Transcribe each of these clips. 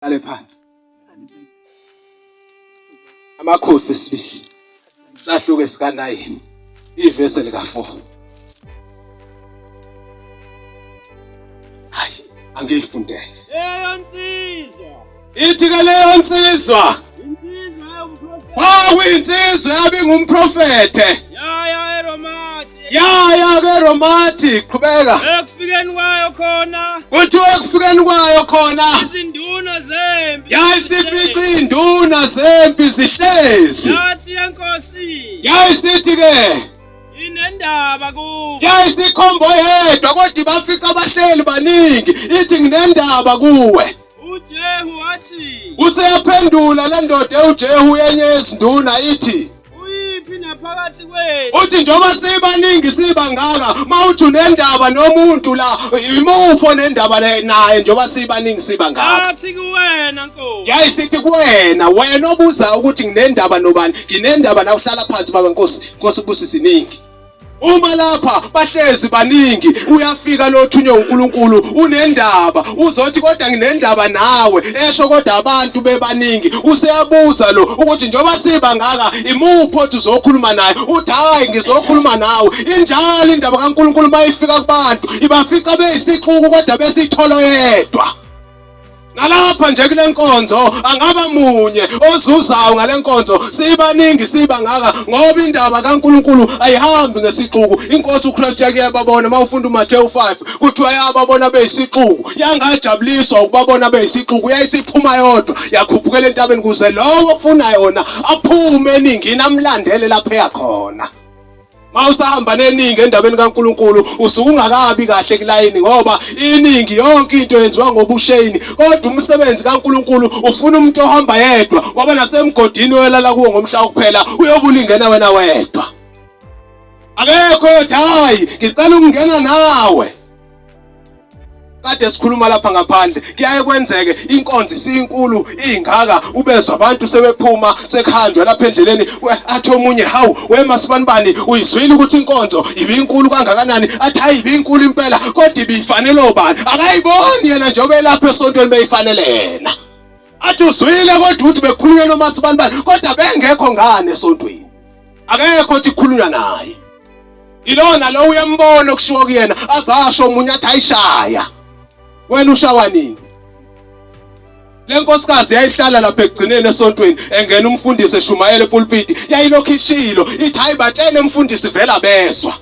Hlale phansi. Amakhosi esibili. Sahluke sika 9. Ivesi lika 4. Hayi, angiyifundele. Leyo nsizwa. Ithi ke leyo nsizwa. Insizwa yomprofeti. Kwakuyinsizwa yabingumprofethe. Yaya eRomathi. Yaya ke Romathi, qhubeka. Ekufikeni kwayo khona. Kuthiwa ekufikeni kwayo khona. Izinduna zempi. Yayisifica izinduna zempi zihlezi. Yathi enkosi. Yayisithi ke Nginendaba kuwe. Yayisikhombo yedwa kodwa bafica abahleli baningi ithi nginendaba kuwe. UJehu wathi. Useyaphendula le ndoda uJehu yenye yezinduna ithi Uyiphi naphakathi kwethu? Uthi njengoba sibaningi sibangaka mawuthi unendaba nomuntu la imuphi onendaba naye njengoba sibaningi sibangaka. Athi kuwena Nkosi. Yayisithi kuwena wena obuza ukuthi nginendaba nobani nginendaba nawe uhlala phansi baba Nkosi Nkosi kubusisa iningi. Uma lapha bahlezi baningi uyafika lo thunywe uNkulunkulu unendaba uzothi kodwa nginendaba nawe esho kodwa abantu bebaningi useyabuza lo ukuthi njengoba siba ngaka imuphi othi uzokhuluma naye uthi hayi ngizokhuluma nawe injalo indaba kaNkulunkulu mayifika kubantu ibafica beyisixuku kodwa besitholo yedwa Nalapha nje kule nkonzo angaba munye ozuzayo ngale nkonzo sibaningi sibangaka ngoba indaba kaNkuluNkulu ayihambi ngesixuku inkosi uKristu yake yababona uma ufunda uMathewu 5 kuthiwa yababona beyisixuku yangajabuliswa ukubabona beyisixuku yayisiphuma yodwa yakhuphukela entabeni kuze lowo ofuna yona aphume eningini amlandele lapho eyakhona Mawusahamba neningi endabeni kaNkuluNkulu usuke ungakabi kahle kulayini ngoba iningi yonke into yenziwa ngobusheyini kodwa umsebenzi kaNkuluNkulu ufuna umuntu ohamba yedwa ngoba nasemgodini oyolala kuwo ngomhla wokuphela uyobulingena wena wedwa. Akekho oyothi hayi ngicela ukungena nawe. Kade sikhuluma lapha ngaphandle kuyaye kwenzeke inkonzo isinkulu ingaka ubezwa abantu sebephuma sekuhanjwa lapha endleleni athi omunye hawu wema sibanibani uyizwile ukuthi inkonzo ibinkulu kangakanani athi hayi ibinkulu impela kodwa ibifanele obani akayiboni yena njengoba elapha esontweni beyifanele yena athi uzwile kodwa ukuthi bekhulunywa nomasibanibani kodwa bengekho ngane esontweni akekho othi khulunywa naye Ilona lo uyambona okushiwo kuyena azasho omunye athi ayishaya. Wena ushawa nini? Le nkosikazi yayihlala lapha ekugcineni esontweni engena umfundisi eshumayela epulpiti yayilokhu ishilo ithi hayi batshene umfundisi vela bezwa.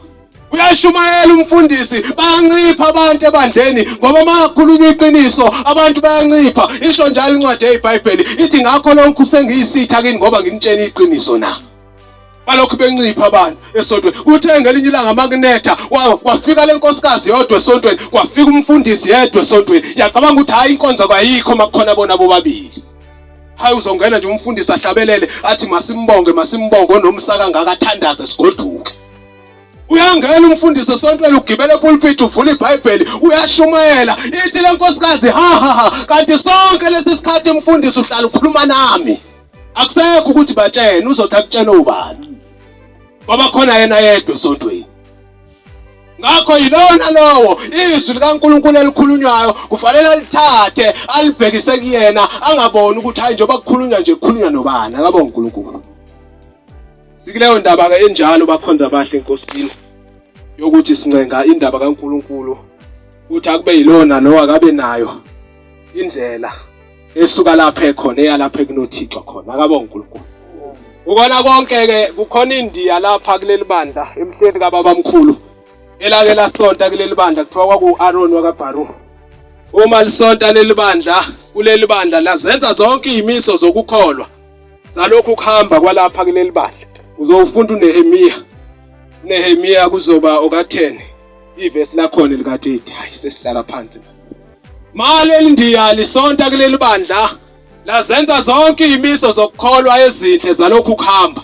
Uyashumayela umfundisi bayancipha abantu ebandleni ngoba makhulunywa iqiniso abantu bayancipha isho njalo incwadi yeBhayibheli ithi ngakho lokhu sengiyisitha kini ngoba nginitshena iqiniso na. Balokhu bencipha abantu esontweni. Kuthe ngelinye ilanga makunetha kwafika le nkosikazi yodwa esontweni, kwafika umfundisi yedwa esontweni. Yacabanga ukuthi hayi inkonzo kayikho makukhona bona bobabili. Hayi uzongena nje umfundisi ahlabelele athi masimbonge masimbonge onomsa kangaka athandaze sigoduke. Uyangena umfundisi esontweni ugibela epulpit uvula iBhayibheli uyashumayela ithi le nkosikazi ha ha ha kanti sonke lesi sikhathi umfundisi uhlala ukhuluma nami. Akusekho ukuthi batshene uzothi akutshene ubani. Ngoba khona yena yedwa esontweni. Ngakho yilona lowo izwi likaNkulunkulu elikhulunywayo kufanele alithathe alibhekise kuyena angaboni ukuthi hayi njengoba kukhulunywa nje kukhulunywa nobani akabonga uNkulunkulu. Sikuleyo ndaba ke enjalo bakhonza abahle enkosini yokuthi sincenga indaba kaNkulunkulu ukuthi akube yilona lowo akabe nayo indlela esuka lapha ekhona eya lapha ekunothixo khona akabonga uNkulunkulu ukona konke ke kukhona indiya lapha kuleli bandla emhleni kababamkhulu elake lasonta kuleli bandla kuthiwa kwaku-Aaron wakaBharu uma lisonta leli bandla kuleli bandla lazenza zonke izimiso zokukholwa zalokhu kuhamba kwalapha kuleli bandla uzowufunda uNehemiya uNehemiya kuzoba oka-10 ivesi lakhona lika-30 hayi sesihlala phansi Maleli ndiya lisonta kuleli bandla lazenza zonke izimiso zokukholwa ezinhle zalokhu kuhamba.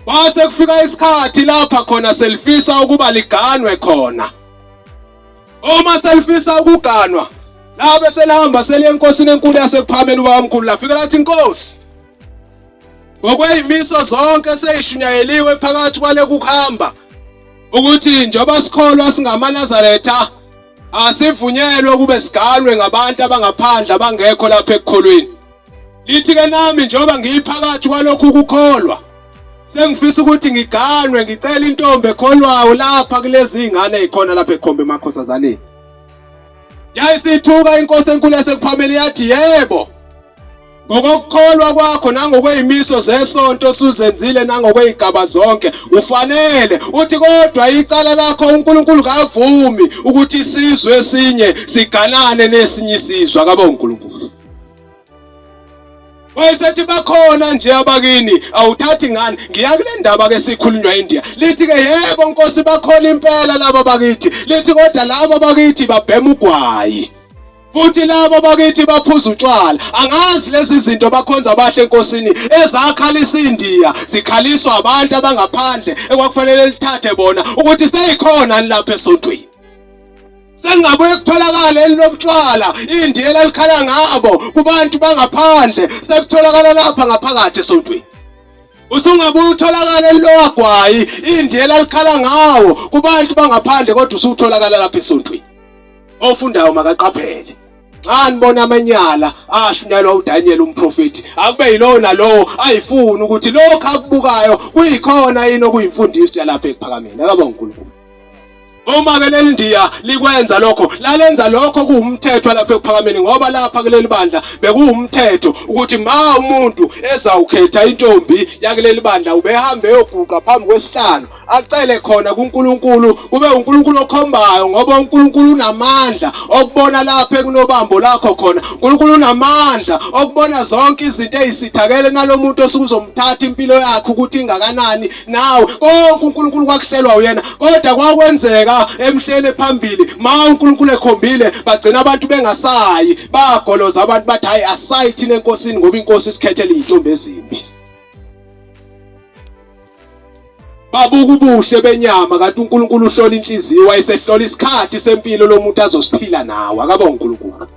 Kwase kufika isikhathi lapha khona selifisa ukuba liganwe khona. Uma selifisa ukuganwa, labe selihamba seliya enkosini enkulu yasekuphakameni ubabamkhulu lafika lathi inkosi ngokweyimiso zonke seyishunyayeliwe phakathi kwale kuhamba ukuthi njengoba sikholwa singamaNazaretha. Asivunyelwe ukube siganwe ngabantu abangaphandle abangekho lapha ekukholweni. Lithi ke nami njengoba ngiyiphakathi kwalokhu kukholwa sengifisa ukuthi ngiganwe ngicela intombi ekholwayo lapha kulezi zingane ezikhona lapha ekhombe emakhosazaneni. Yayisithuka inkosi enkulu yasekuphameni yathi yebo ngokukholwa kwakho nangokweyimiso zesonto osuzenzile nangokweyigaba zonke ufanele uthi kodwa icala lakho uNkulunkulu kavumi ukuthi isizwe esinye siganane nesinye isizwe akabe uNkulunkulu wayesethi bakhona nje abakini awuthathi ngani ngiya kule ndaba ke sikhulunywa eIndia lithi ke yebo nkosi bakhona impela laba bakithi lithi kodwa laba bakithi babhema ugwayi futhi labo bakithi baphuza utshwala angazi lezi zinto bakhonza abahle enkosini ezakhalisa iNdiya zikhaliswa abantu abangaphandle ekwakufanele lithathe bona ukuthi seyikhona lapha esontweni sengabuye kutholakala elilobutshwala iNdiya elikhala ngabo kubantu bangaphandle sekutholakala lapha ngaphakathi esontweni usungabuye utholakala elilowagwayi iNdiya elikhala ngawo kubantu bangaphandle kodwa usutholakala lapha esontweni Ofundayo makaqaphele. Nxa nibona amanyala ashunyayelwa uDaniel umprofethi, akube yilowo nalowo ayifuni ukuthi lokho akubukayo kuyikhona yini okuyimfundiso yalapha ekuphakameni. Akabonga uNkulunkulu. Uma ke leli Ndiya likwenza lokho, lalenza lokho kuwumthetho lapha ekuphakameni ngoba lapha kuleli bandla bekuwumthetho ukuthi ma umuntu ezawukhetha intombi yakuleli bandla ubehambe eyoguqa phambi kwesihlalo acele khona kuNkulunkulu kube uNkulunkulu okhombayo ngoba uNkulunkulu unamandla okubona lapha ekunobambo lakho khona uNkulunkulu unamandla okubona zonke izinto ezisithakele nalomuntu osukuzomthatha impilo yakhe ukuthi ingakanani nawe konke uNkulunkulu kwakuhlelwa uyena kodwa kwakwenzeka emhleni phambili ma uNkulunkulu ekhombile bagcina abantu bengasayi bagoloza abantu bathi hayi asayi thina enkosini ngoba inkosi isikhethele izintombi ezimbi Babuka ubuhle benyama kanti uNkulunkulu uhlola inhliziyo wayesehlola isikhathi sempilo lomuntu azosiphila nawe akaba uNkulunkulu.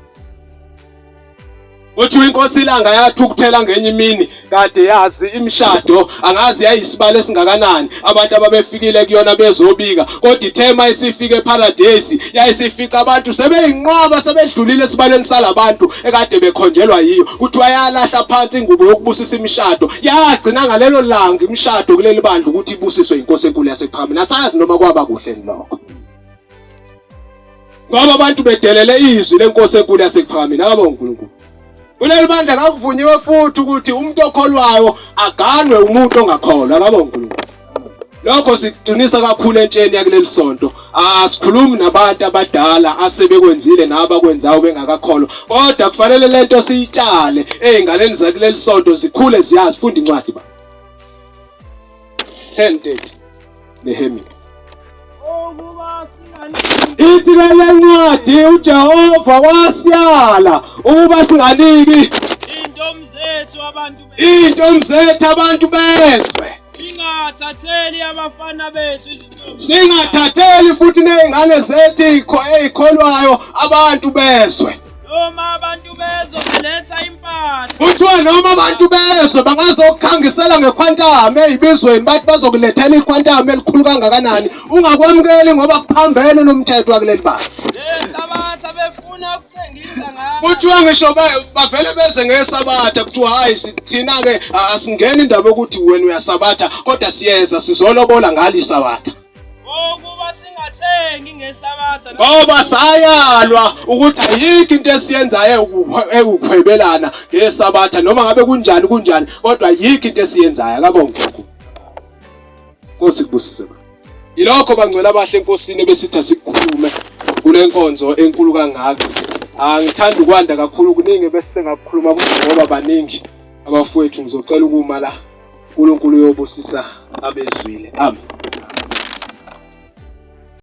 Kuthiwa inkosi ilanga yathukuthela ngenye imini kade yazi imishado angazi yayisibalo esingakanani abantu ababefikile kuyona bezobika kodwa ithema isifike eparadesi yayisifica abantu sebeyinqwaba sebedlulile esibalweni salabantu ekade bekhonjelwa yiyo kuthiwa yalahla phansi ingubo yokubusisa imishado yagcina ngalelo langa imishado kuleli bandla ukuthi ibusiswe inkosi enkulu yasekuphakameni asazi noma kwaba kuhle lokho ngoba abantu bedelele izwi lenkosi enkulu yasekuphakameni akabonga uNkulunkulu kuleli bandla kakuvunyiwe futhi ukuthi umuntu okholwayo aganwe umuntu ongakholwa akabonga uNkulunkulu Lokho sikuqinisa kakhulu entsheni yakuleli sonto. Asikhulumi nabantu abadala asebekwenzile nabakwenzayo bengakakholwa. Kodwa kufanele lento siyitshale ezinganeni zakuleli sonto zikhule ziyazi funda incwadi ba. 10:30 Nehemiya. Ithi ke le ncwadi uJehova wasiyala ukuba singaniki zethu abantu Iy'ntombi zethu abantu bezwe. Singathatheli abafana bethu izintombi. Singathatheli futhi nezingane zethu ey'kholwayo abantu bezwe. Noma abantu bezwe beletha impahla. Kuthiwa noma abantu bezwe bangazokukhangisela ngekhwantamu ey'bizweni bathi bazokulethela ikhwantamu elikhulu kangakanani ungakwamukeli ngoba kuphambene nomthetho wakuleli bala. Lesabatha befuna Kuthiwa ngisho bavele beze ngesabatha kuthiwa hayi thina ke asingeni indaba yokuthi wena uyasabatha kodwa siyeza sizolobola ngalo isabatha. Ngokuba singathengi ngesabatha. Ngoba sayalwa ukuthi ayikho into esiyenzayo ewukhwebelana ngesabatha noma ngabe kunjani kunjani kodwa ayikho into esiyenzayo akabonge uNkulunkulu. Nkosi kubusise baba. Yilokho bangcwele abahle enkosini ebesithi asikukhulume kule nkonzo enkulu kangaka. Angithandi ukwanda kakhulu kuningi bese ngakukhuluma ngoba baningi abafowethu ngizocela ukuma la. uNkulunkulu uyobusisa abezwile. Amen.